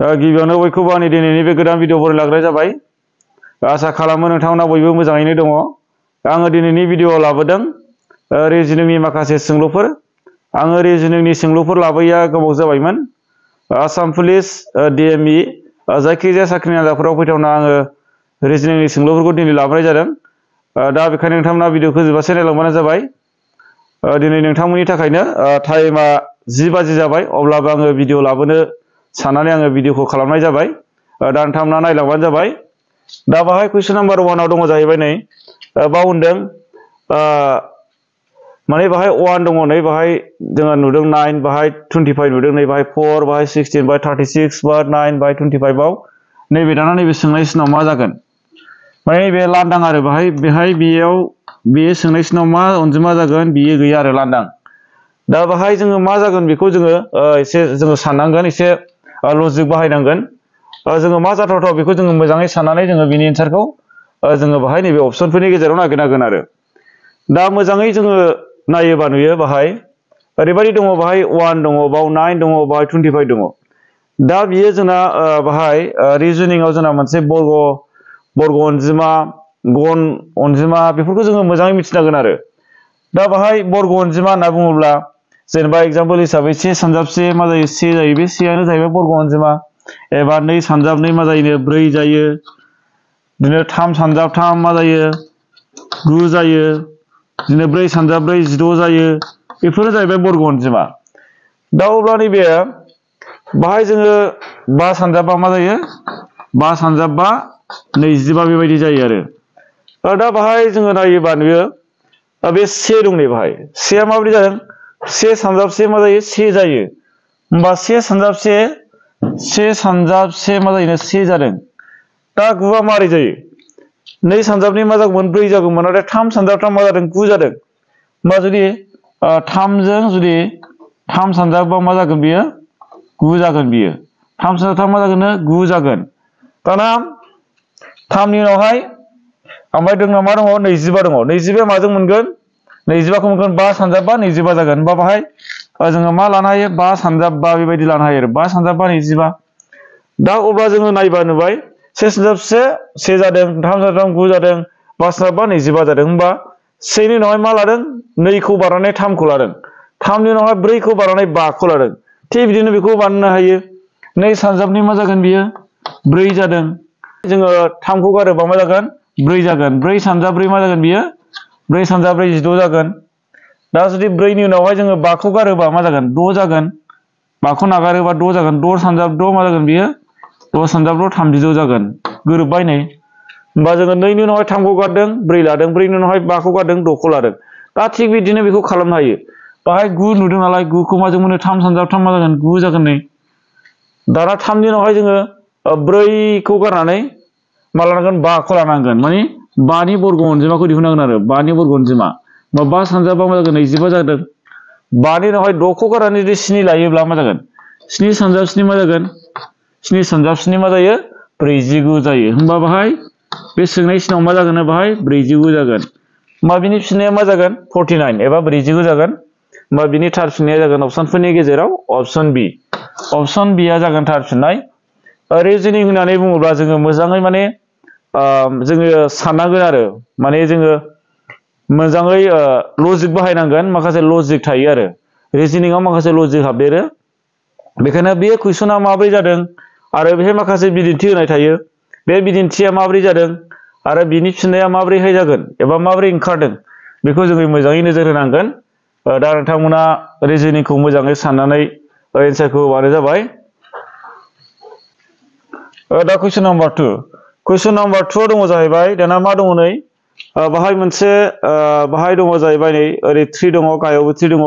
गिबियावनो बयखौबो आंनि दिनैनि बे गोदान भिडिअ बरायलांनाय जाबाय। आसा खालामो नोंथांमोना बयबो मोजाङैनो दङ। आङो दिनैनि भिडिअआव लाबोदों रिजनिंनि माखासे सोंलुफोर। आङो रिजनिंनि सोंलुफोर लाबोयैया गोबाव जाबायमोन। आसाम पुलिस, DME जायखिजाया साख्रिनि आनजादफोराव फैथावना आङो रिजनिंनि सोंलुफोरखौ दिनै लाबोनाय जादों। दा बेखायनो नोंथांमोना भिडिअखौ जोबजासे नायलांबानो जाबाय। दिनै नोंथांमोननि थाखायनो टाइमा 10 बाजि जाबाय, अब्लाबो आङो भिडिअ लाबोनो साननानै आङो भिडिअखौ खालामनाय जाबाय। दा नोंथांमोना नायलांबानो जाबाय। दा बाहाय कुइसन नाम्बार 1आव दङ जाहैबाय नै बाव होनदों माने बाहाय 1 दङ, नै बाहाय जोङो नुदों 9, बाहाय 25 नुदों, नै बाहाय 4, बाहाय 16, बाहाय 36, बाहाय 9, बाहाय 25 आव नैबे दाना नैबे सोंनायसिनाव मा जागोन? माने नैबे लांदां आरो बेहाय बेयाव बे सोंनायसिनाव मा अनजिमा जागोन बेयो गैया आरो लांदां। दा बाहाय जोङो मा जागोन बेखौ जोङो एसे जोङो साननांगोन, एसे लजिक बाहायनांगोन। जोङो मा जाथावथाव बेखौ जोङो मोजाङै साननानै जोङो बिनि एन्सारखौ जोङो बाहाय नैबे अपसनफोरनि गेजेराव नागिरनांगोन आरो। दा मोजाङै जोङो नायोबा नुयो बाहाय ओरैबायदि दङ, बाहाय 1 दङ, बाव 9 दङ, बाहाय 25 दङ। दा बियो जोंना बाहाय रिजनिंआव जोंना मोनसे बर्ग अनजिमा, गन अनजिमा बेफोरखौ जोङो मोजाङै मिथिनांगोन आरो। दा बाहाय बर्ग अनजिमा होनना बुङोब्ला जेनेबा एग्जाम्पल हिसाबै 1 सानजाब 1 मा जायो? 1 जायो। बे 1आनो जाहैबाय बर्ग अनजिमा। एबा 2 सानजाब 2 मा जायो? 4 जायो। बिदिनो 3 सानजाब 3 मा जायो? 9 जायो। बिदिनो 4 सानजाब 4 16 जायो। बेफोरो जाहैबाय बर्ग अनजिमा। दा अब्ला नैबे बाहाय जोङो 5 सानजाब 5 मा जायो? 5 सानजाब 5 25 बेबायदि जायो आरो। दा बाहाय जोङो नायोबा नुयो बे 1 दं नै बाहाय 1आ माबोरै जादों? 1 सानजाब 1 मा जायो? 1 जायो। होमबा 1 सानजाब 1 सानजाब 1 मा जायो? 1 जादों। दा 9आ मारै जायो? 2 सानजाब 2 मा जागौमोन? 4 जागौमोन। नाथाय 3 सानजाब 3 मा जादों? 9 जादों। होमबा जुदि 3 सानजाब बा मा जागोन बियो? 9 जागोन बियो। 3 सानजाब 3 मा जागोन? 9 जागोन। दाना 3 नि उनावहाय ओमफ्राय जोंना मा दङ? 25 दङ। 25 माजों मोनगोन? 25खौ मोनगोन 5 सानजाब 5 25 जागोन। होमबा बाहाय जोङो मा लानो हायो? 5 सानजाब 5 बेबायदि लानो हायो आरो। 5 सानजाब 5 25। दा अब्ला जोङो नायबा नुबाय 1 सानजाब 1 जादों, 3 सानजाब 3 9 जादों, 5 सानजाब 5 25 जादों। होमबा 1 नि उनावहाय मा लादों? 2 खौ बारनानै 3 खौ लादों। 3 नि उनावहाय 4 खौ बारनानै 5 खौ लादों। थिग बिदिनो बेखौ बानायनो हायो। 2 सानजाब 2 मा जागोन बियो? 4 जादों। जोङो 3 खौ गारोबा मा जागोन? 4 जागोन। 4 सानजाब 4 मा जागोन बियो? 4 सानजाब 4 16 जागोन। दा जुदि 4 नि उनावहाय जोङो 5 खौ गारोबा मा जागोन? 6 जागोन। 5 खौ नागारोबा 6 जागोन। 6 सानजाब 6 मा जागोन बियो? 6 सानजाब 6 36 जागोन। गोरोबबाय नै। होमबा जोङो 2 नि उनावहाय 3 खौ गारदों, 4 लादों। 4 नि उनावहाय 5 खौ गारदों, 6 खौ लादों। दा थिग बिदिनो बेखौ खालामनो हायो। बाहाय 9 नुदों नालाय 9 खौ माजों मोनो? 3 सानजाब 3 मा जागोन? 9 जागोन नै। दाना 3 नि उनावहाय जोङो 4 खौ गारनानै मा लानांगोन? 5 खौ लानांगोन। माने 5 नि बर्ग अनजिमाखौ दिहुननांगोन आरो। 5 नि बर्ग अनजिमा। 5 सानजाब 5 मा जागोन? 25 जादों। 5 नि उनावहाय 6 खौ गारनानै जुदि 7 लायोब्ला मा जागोन? 7 सानजाब 7 मा जागोन? 7 सानजाब 7 मा जायो? 49 जायो। होमबा बाहाय बे सोंनायसिनाव मा जागोन? बाहाय 49 जागोन। होमबा बिनि फिननाया मा जागोन? 49 एबा 49 जागोन। होमबा बिनि थार फिननाया जागोन अपसनफोरनि गेजेराव अपसन बि। अपसन बिया जागोन थार फिननाय। रिजनिं होननानै बुङोब्ला जोङो मोजाङै माने जोङो साननांगोन आरो। माने जोङो मोजाङै लजिक बाहायनांगोन। माखासे लजिक थायो आरो। रिजनिंआव माखासे लजिक हाबदेरो। बेखायनो बे कुइसना माब्रै जादों आरो बेहाय माखासे बिदिन्थि होनाय थायो। बे बिदिन्थिया माब्रै जादों आरो बिनि फिननाया माब्रैहाय जागोन एबा माब्रै ओंखारदों बेखौ जोङो मोजाङै नोजोर होनांगोन। दा नोंथांमोना रिजनिंखौ मोजाङै साननानै एन्सारखौ होबानो जाबाय। दा कुइसन नाम्बार 2। कुइसन नाम्बार 2 दङ जाहैबाय। दाना मा दङ नै बाहाय मोनसे बाहाय दङ जाहैबाय नै ओरै 3 दङ, गाहायावबो 3 दङ,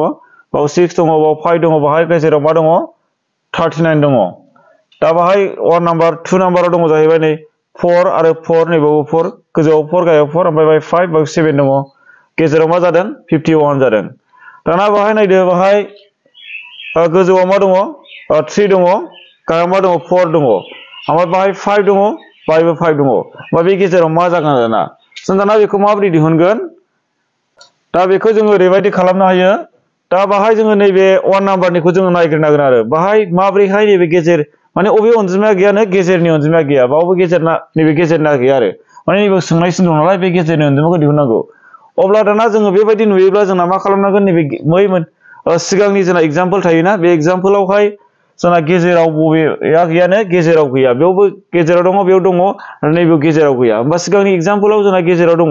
बाव 6 दङ, बाव 5 दङ, बाहाय गेजेराव मा दङ? 39 दङ। दा बाहाय 1 नाम्बार 2 नाम्बाराव दङ जाहैबाय नै 4 आरो 4 नैबावबो 4, गोजौआव 4 गाहायाव 4, ओमफ्राय 5 बाव 7 दङ। गेजेराव मा जादों? 51 जादों। दाना बाहाय नायदो, बाहाय गोजौआव मा दङ? 3 दङ, गाहायाव मा दङ? 4 दङ। ओमफ्राय बाहाय 5 दङ, बाहायबो 5 दङ। होमबा बे गेजेराव मा जागोन दाना? जों दाना बेखौ माबोरै दिहुनगोन? दा बेखौ जोङो ओरैबायदि खालामनो हायो। दा बाहाय जोङो नैबे 1 नाम्बारनिखौ जोङो नायग्रोनांगोन आरो। बाहाय माबोरैहाय नैबे गेजेर माने अबे अनजिमाया गैयानो गेजेरनि अनजिमाया गैया बावबो गेजेरना नैबे गेजेरना गैया आरो माने नैबे सोंनायसिन दं नालाय बे गेजेरनि अनजिमाखौ दिहुननांगौ अब्ला दाना जोङो बेबायदि नुयोब्ला जोंना मा खालामनांगोन नैबे सिगांनि जोंना एग्जाम्पल थायोना बे एग्जाम्पलावहाय जोंना गेजेराव बबेया गैयानो गेजेराव गैया बेयावबो गेजेराव दङ बेयाव दङ आरो नैबेयाव गेजेराव गैया होमबा सिगांनि एग्जाम्पलाव जोंना गेजेराव दङ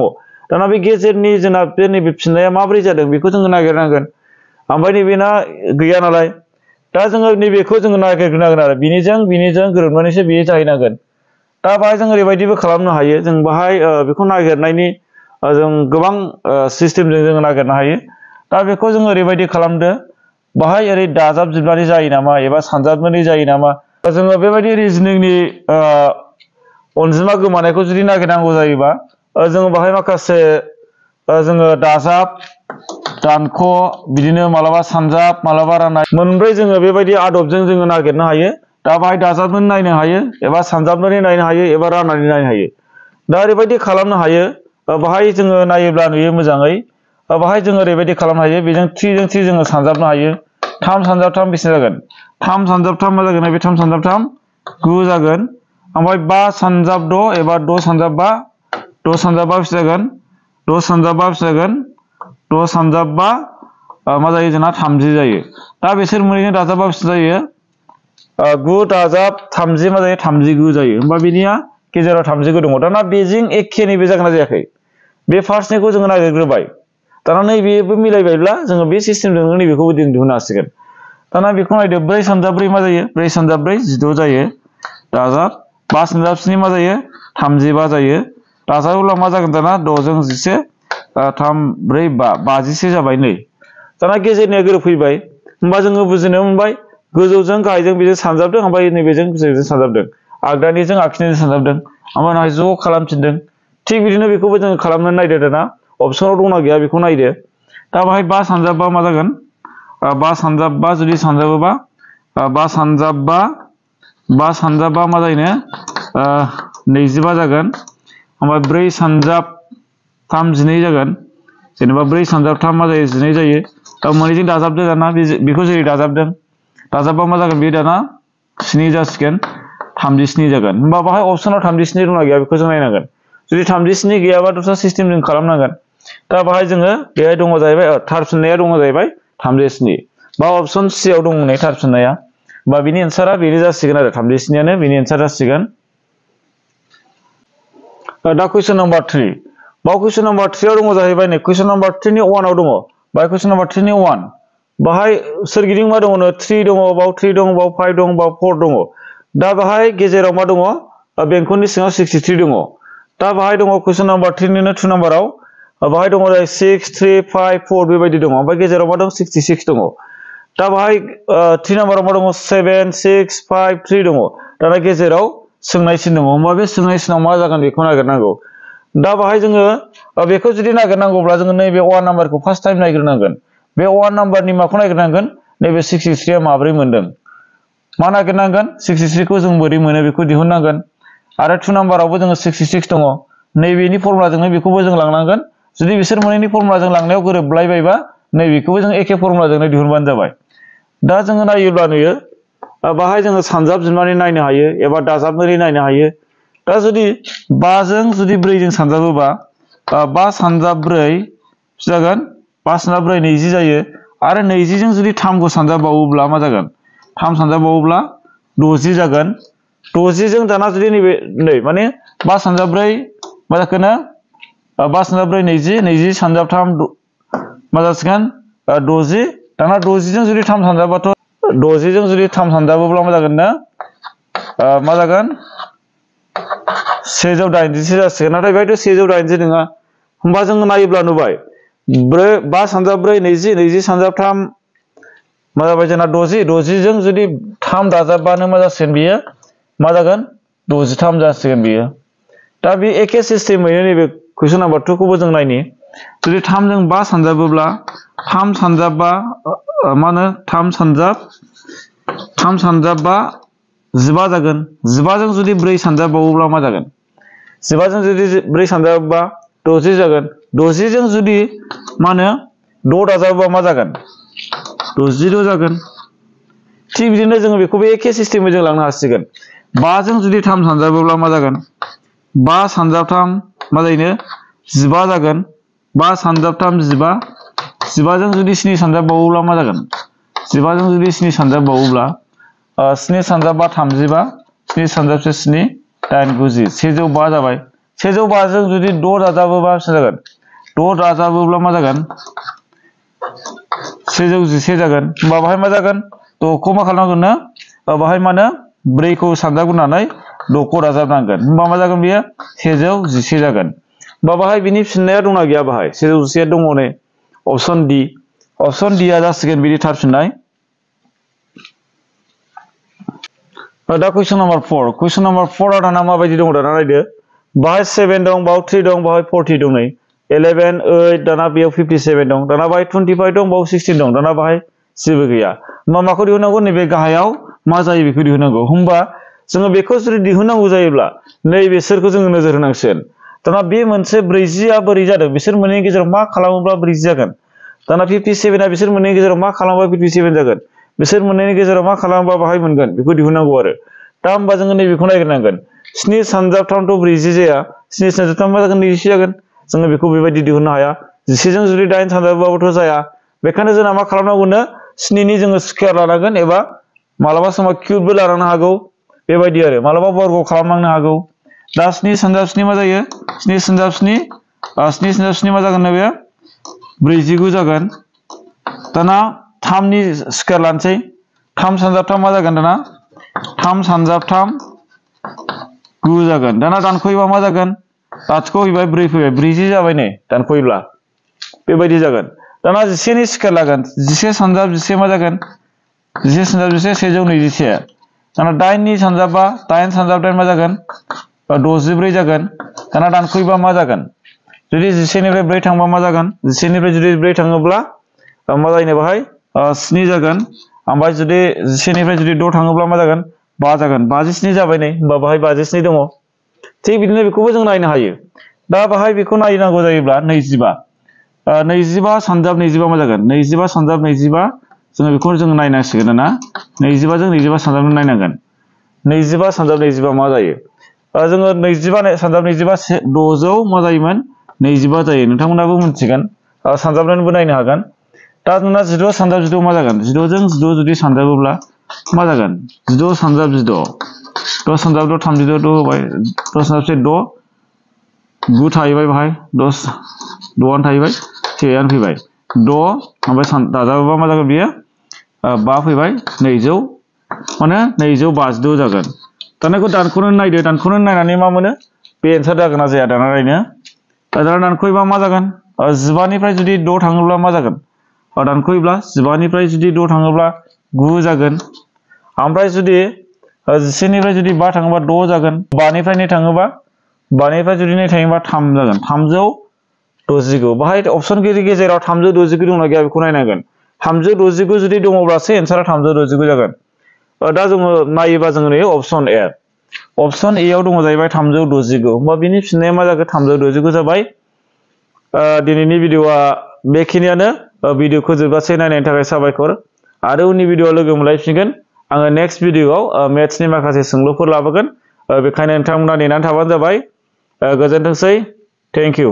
दाना बे गेजेरनि जोंना बे नैबे फिननाया माबोरै जादों बेखौ जोङो नागिरनांगोन ओमफ्राय नैबेना गैया नालाय दा जोङो नैबेखौ जोङो नागिरग्रोनांगोन आरो बिनिजों गोरोबनानैसो बेयो जाहैनांगोन दा बाहाय जों ओरैबायदिबो खालामनो हायो जों बाहाय बेखौ नागिरनायनि जों गोबां सिस्टेमजों जोङो नागिरनो हायो दा बेखौ जों ओरैबायदि खालामदो बाहाय ओरै दाजाबजोबनानै जायो नामा एबा सानजाबनानै जायो नामा जोङो बेबायदि रिजनिंनि अनजिमा गोमानायखौ जुदि नागिरनांगौ जायोबा जोङो बाहाय माखासे जोङो दाजाब दानख' बिदिनो मालाबा सानजाब मालाबा राननाय मोनब्रै जोङो बेबायदि आदबजों जोङो नागिरनो हायो दा बाहाय दाजाबनानै नायनो हायो एबा सानजाबनानै नायनो हायो एबा राननानै नायनो हायो दा ओरैबायदि खालामनो हायो बाहाय जोङो नायोब्ला नुयो मोजाङै बाहाय जोङो ओरैबायदि खालामनो हायो बेजों थ्रिजों थ्रि जोङो सानजाबनो हायो 3 सानजाब 3 बेसे जागोन 3 सानजाब 3 मा जागोन बे 3 सानजाब 3 9 जागोन ओमफ्राय 5 सानजाब 6 एबा 6 सानजाब 5 6 सानजाब 5 बेसे जागोन 6 सानजाब 5 बेसे जागोन 6 सानजाब 5 मा जायो जोंना 30 जायो दा बिसोर मोननैजों दाजाबा बेसे जायो 9 दाजाब 30 मा जायो 39 जायो होमबा बेनिया गेजेराव 39 दङ दाना बेजों एखे नैबे जागोन ना जायाखै बे फार्स्टनिखौ जोङो नागिरग्रोबाय दाना नैबेबो मिलायबायब्ला जोङो बे सिस्टेमजों नैबेखौबो जों दिहुननो हासिगोन दाना बेखौ नायदो 4 सानजाब 4 मा जायो 4 सानजाब 4 16 जायो दाजाब 5 सानजाब 7 मा जायो 35 जायो दाजाबोब्ला मा जागोन दाना 6 जों 11 3 4 5 51 जाबाय नै दाना गेजेरनिया गोरोबफैबाय होमबा जोङो बुजिनो मोनबाय गोजौजों गाहायजों बेजों सानजाबदों ओमफ्राय नैबेजों बेजों सानजाबदों आगदानिजों आगसिनिजों सानजाबदों ओमफ्राय उनाव ज' खालामफिनदों थिग बिदिनो बेखौबो जोङो खालामनानै नायदो दाना अपसनाव दंना गैया बेखौ नायदो दा बाहाय 5 सानजाब 5 मा जागोन 5 सानजाब 5 जुदि सानजाबोबा 5 सानजाब 5 मा जायोनो 25 जागोन ओमफ्राय 4 सानजाब 3 12 जागोन जेनेबा 4 सानजाब 3 मा जायो 12 जायो दा मोननैजों दाजाबदो दाना बेखौ जेरै दाजाबदों दाजाबबा मा जागोन बे दाना 7 जासिगोन 37 जागोन होमबा बाहाय अपसनाव 37 दंना गैया बेखौ जों नायनांगोन जुदि 37 गैयाबा दस्रा सिस्टेम जों खालामनांगोन दा बाहाय जोङो बेहाय दङ जाहैबाय थारफिननाया दङ जाहैबाय 37 बा अपसन सि आव दङ नै थारफिननाया होमबा बिनि एन्सारा बेनो जासिगोन आरो 37 आनो बिनि एन्सार जासिगोन दा कुइसन नाम्बार 3 बाव कुइसन नाम्बार 3 आव दङ जाहैबाय नै कुइसन नाम्बार 3 नि 1 आव दङ बाय कुइसन नाम्बार 3 नि 1 बाहाय सोरगिदिं मा दङनो 3 दङ बाव 3 दङ बाव 5 दङ बाव 4 दङ दा बाहाय गेजेराव मा दङ बेंखननि सिङाव 63 दङ दा बाहाय दङ कुइसन नाम्बार 3 निनो 2 नाम्बाराव बाहाय दङ 6 3 5 4 बेबायदि दङ ओमफ्राय गेजेराव मा दं 66 दङ दा बाहाय 3 नाम्बाराव मा दङ 7 6 5 3 दङ दाना गेजेराव सोंनाय सिन दङ होमबा बे सोंनाय सिनाव मा जागोन बेखौ नागिरनांगौ दा बाहाय जोङो बेखौ जुदि नागिरनांगौब्ला जोङो नैबे 1 नाम्बारखौ फार्स्ट टाइम नागिरनांगोन बे 1 नाम्बारनि माखौ नागिरनांगोन नैबे 63 आ माब्रै मोनदों मा नागिरनांगोन 63 खौ जों बोरै मोनो बेखौ दिहुननांगोन आरो 2 नाम्बारावबो जोङो 66 दङ नैबेनि फर्मुलाजोंनो बेखौबो जों लांनांगोन जुदि बिसोर मोनैनि फर्मुलाजों लांनायाव गोरोबलायबायबा नैबेखौबो जों एखे फर्मुलाजोंनो दिहुनबानो जाबाय दा जोङो नायोब्ला नुयो बाहाय जोङो सानजाबजोबनानै नायनो हायो एबा दाजाबनानै नायनो हायो दा जुदि 5 जों जुदि 4 जों सानजाबोबा 5 सानजाब 4 जागोन 5 सानजाब 4 20 जायो आरो 20 जों जुदि 3 खौ सानजाबबावोब्ला मा जागोन 3 सानजाबबावोब्ला 60 जागोन 60 जों दाना जुदि नैबे नै माने 5 सानजाब 4 मा जाखोनो 5 सानजाब 4 20 20 सानजाब 3 मा जासिगोन 60 दाना 60 जों जुदि 3 सानजाबाथ' 60 जों जुदि 3 सानजाबोब्ला मा जागोन ना मा जागोन 180 जासिगोन नाथाय बेहायथ' 180 नङा होमबा जोङो नायोब्ला नुबाय 5 सानजाब 4 20 20 सानजाब 3 मा जाबाय जोंना 60 जों जुदि 3 दाजाबबानो मा जासिगोन बियो मा जागोन 63 जासिगोन बियो दा बे एखे सिस्टेमैनो नैबे कुइसन नाम्बार 2 खौबो जों नायनि जुदि 3 जों 5 सानजाबोब्ला 3 सानजाबबा मा होनो 3 सानजाब 5 15 जागोन 15 जों जुदि 4 सानजाबबावोब्ला मा जागोन 15 जों जुदि 4 सानजाबोब्ला 60 जागोन 60 जों जुदि मा होनो 6 दाजाबोब्ला मा जागोन 60 जागोन थिग बिदिनो जोङो बेखौबो एखे सिस्टेमै जों लांनो हासिगोन 5 जों जुदि 3 सानजाबोब्ला मा जागोन 5 सानजाब 3 मा जायोनो 15 जागोन 5 सानजाब 3 15 15 जों जुदि 7 सानजाबबावोब्ला मा जागोन 15 जों जुदि 7 सानजाबबावोब्ला 7 सानजाब 5 35 7 सानजाब 7 8 9 105 जाबाय 105 जों जुदि 6 दाजाबोब्ला बेसे जागोन 6 दाजाबोब्ला मा जागोन 111 जागोन होमबा बाहाय मा जागोन 6 खौ मा खालामनांगोन नो बाहाय माने 4 खौ सानजाबग्रोनानै 6 खौ दाजाबनांगोन होमबा मा जागोन बेयो 111 जागोन होमबा बाहाय बिनि फिननाया दंना गैया बाहाय 111 दङ नै ऑप्शन डी आ जासिगोन बिनि थार फिननाय दा क्वेश्चन नम्बर 4 आ दाना माबायदि दङ दाना नायदो बाहाय 7 दं बाव 3 दं बाहाय 40 दं नै 11 8 दाना बेयाव 57 दं दाना बाहाय 25 दं बाव 16 दं दाना बाहाय जेबो गैया होमबा माखौ दिहुननांगौ नैबे गाहायाव मा जायो बेखौ दिहुननांगौ होमबा जोङो बेखौ जुदि दिहुननांगौ जायोब्ला नैबेसोरखौ जोङो नोजोर होनांसिगोन दाना बे मोनसे 40 आ बोरै जादों बिसोर मोननैनि गेजेराव मा खालामोब्ला 40 जागोन दाना 57 आ बिसोर मोननैनि गेजेराव मा खालामोब्ला 57 जागोन बिसोर मोननैनि गेजेराव मा खालामोब्ला बाहाय मोनगोन बेखौ दिहुननांगौ आरो दा होमबा जोङो नैबेखौ नायग्रोनांगोन 7 सानजाब 3 थ' 40 जाया 7 सानजाब 3 मा जागोन 21 जागोन जोङो बेखौ बेबायदि दिहुननो हाया 11 जों जुदि 8 सानजाबबाबोथ' जाया बेखायनो जोंना मा खालामनांगौनो 7 नि जोङो स्क्वायर लानांगोन एबा मालाबा समाव क्यूबबो लानांनो हागौ बेबायदि आरो मालाबा वर्ग खालामनांनो हागौ दा 7 सानजाब 7 मा जायो 7 सानजाब 7 7 सानजाब 7 मा जागोन ना बे 49 जागोन दाना 3 नि स्क्वायर लानोसै 3 सानजाब 3 मा जागोन दाना 3 सानजाब 3 9 जागोन दाना दानख'योबा मा जागोन लाथिख' फैबाय 4 फैबाय 40 जाबाय नै दानख'योब्ला बेबायदि जागोन दाना 11 नि स्क्वायर लागोन 11 सानजाब 11 मा जागोन 11 सानजाब 11 121 दाना 8 नि सानजाबा 8 सानजाब 8 मा जागोन 64 जागोन दाना दानख'योबा मा जागोन जुदि 11 निफ्राय 4 थांबा मा जागोन 11 निफ्राय जुदि 4 थाङोब्ला मा जायो बाहाय 7 जागोन ओमफ्राय जुदि 11 निफ्राय जुदि 6 थाङोब्ला मा जागोन 5 जागोन 57 जाबाय नै होमबा बाहाय 57 दङ थिग बिदिनो बेखौबो जों नायनो हायो दा बाहाय बेखौ नायनांगौ जायोब्ला 25 सानजाब 25 मा जागोन 25 सानजाब 25 जोङो बेखौ जोङो नायनांसिगोन ना 25 जों 25 सानजाब नायनांगोन 25 सानजाब 25 मा जायो जोङो 25 सानजाब 25 600 मा जायोमोन 25 जायो नोंथांमोनाबो मिथिगोन सानजाबनानैबो नायनो हागोन दा जोंना 16 सानजाब 16 मा जागोन 16 जों 16 जुदि सानजाबोब्ला मा जागोन 16 सानजाब 16 10 सानजाब 6 36 6 होबाय 10 सानजाब 6 9 थाहैबाय बाहाय 10 6 थाहैबाय 6 फैबाय 6 ओमफ्राय दाजाबोबा मा जागोन बियो 5 फैबाय 200 माने 256 जागोन दाना बेखौ दानख'नो नायदो दानख'नो नायनानै मा मोनो बे एन्सार जागोन ना जाया दाना नायनो दाना दानख'योबा मा जागोन 15 निफ्राय जुदि 6 थाङोब्ला मा जागोन दानख'योब्ला 15 निफ्राय जुदि 6 थाङोब्ला 9 जागोन ओमफ्राय जुदि 11 निफ्राय जुदि 5 थाङोबा 6 जागोन 5 निफ्राय 2 थाङोबा 5 निफ्राय जुदि 2 थाङोबा 3 जागोन 369 बाहाय अपसन गेजेराव 369 दंना गैया बेखौ नायनांगोन 369 जुदि दङब्लासो एन्सारा 369 जागोन दा जोङो नायोबा जोङो नै अपसन ए आव दङ जाहैबाय 369 होमबा बिनि फिननाया मा जागोन 369 जाबाय दिनैनि भिडिअआ बेखिनियानो भिडिअखौ जोबजासे नायनायनि थाखाय साबायखर आरो उननि भिडिअआव लोगो मोनलायफिनगोन आङो नेक्स्ट भिडिअआव मेथ्सनि माखासे सोंलुफोर लाबोगोन बेखायनो नोंथांमोना नेनानै थाबानो जाबाय गोजोनथोंसै थेंक इउ